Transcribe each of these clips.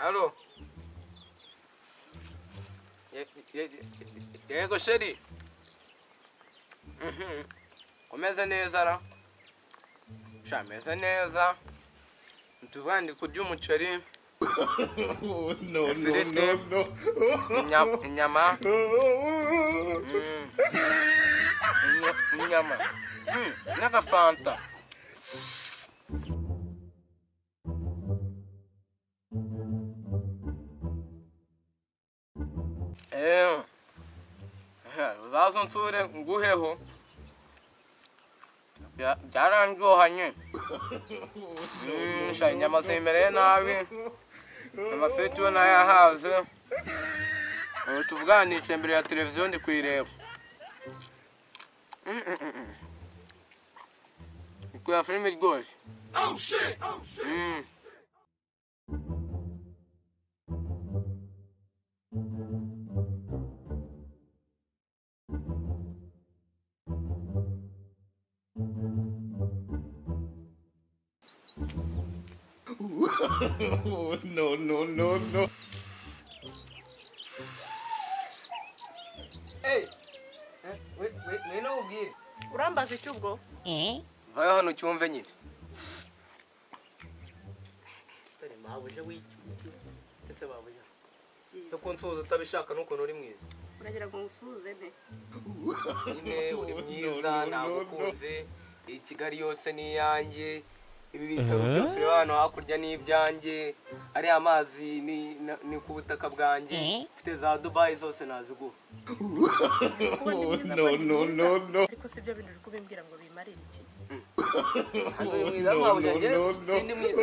Halo. Yego sheri. Umeze neza ra? Sha meze neza. Ntuvandi kurya umuceri. No, no, no, no. Inyama. Inyama. N'agafanta. Uzaza unsure nguheho. Byarandyohanye. Sha inyama zimereye nabi. Amafiriti yo nayahaze. Ubu tuvugana nicaye imbere ya televiziyo ndi kuyireba. Ndi kureba filime iryoshye. No, no, no, no. Hey, wait, ubwire. Urambaza iki ubwo? Vayo hano cyumve nyine. Tare mabuja wiki. Ese babuja. Cyo kunsuhuza utabishaka nukuntu uri mwiza. Uragira ngo ngusuhuze nte? Nyine uri mwiza nagukunze. Iyi Kigali yose ni iyanjye. Ibi bitaro byose uri hano hakurya ni ibyanjye. Ari amazi ni ku butaka bwanjye. Mfite za Dubai zose naziguha. No, no, no, no. Ariko si ibyo bintu uri kubimbwira ngo bimarire iki? Mwiza mabuja njye sindi mwiza.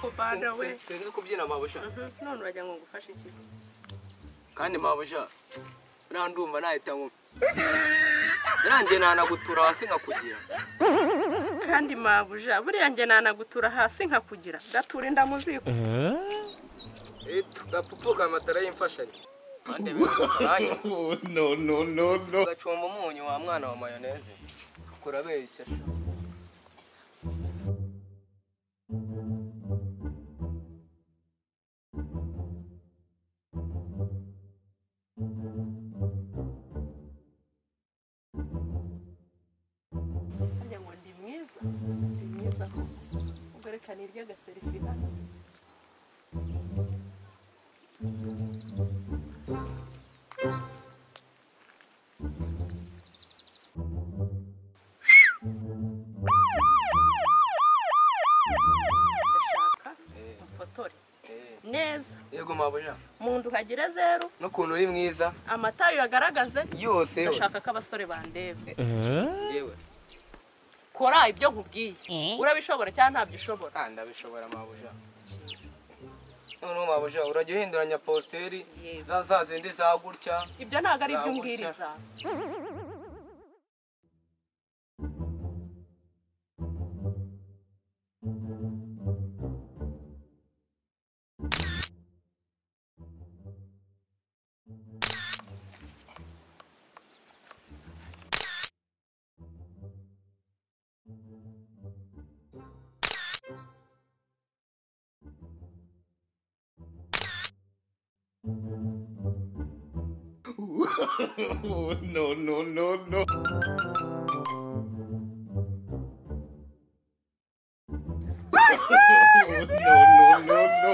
Kubana we. Sinzi kubyina mabuja. None uragira ngo ngufashe iki? Kandi mabuja ndumva nahita ngo birangiye nanagutura hasi nkakugira. Kandi mabuja buriya njye nanagutura hasi nkakugira. Gatura inda mu ziko. Gapfupfuka amatara y'imfashanyo. Kandi birakaranye. No, no, no, no. Gacumba umunyu wa mwana wa mayoneze. Kurabeshya. Ndi mwiza ubwo reka nirye agaserifi hano. Ndashaka umfotore neza. Yego mabuja. Mu ndu hagire zeru. N'ukuntu uri mwiza. Amatayo yagaragaze yose yose. Ndashaka ko abasore bandeba. Yewe. Kora ibyo nkubwiye. Urabishobora cyangwa ntabyo ushobora? Ndabishobora mabuja. None mabuja urajya uhinduranya posteri za zindi za gutya. Ibyo ntago ari ibyo umbwiriza. No, no, no, no. No, no, no, no.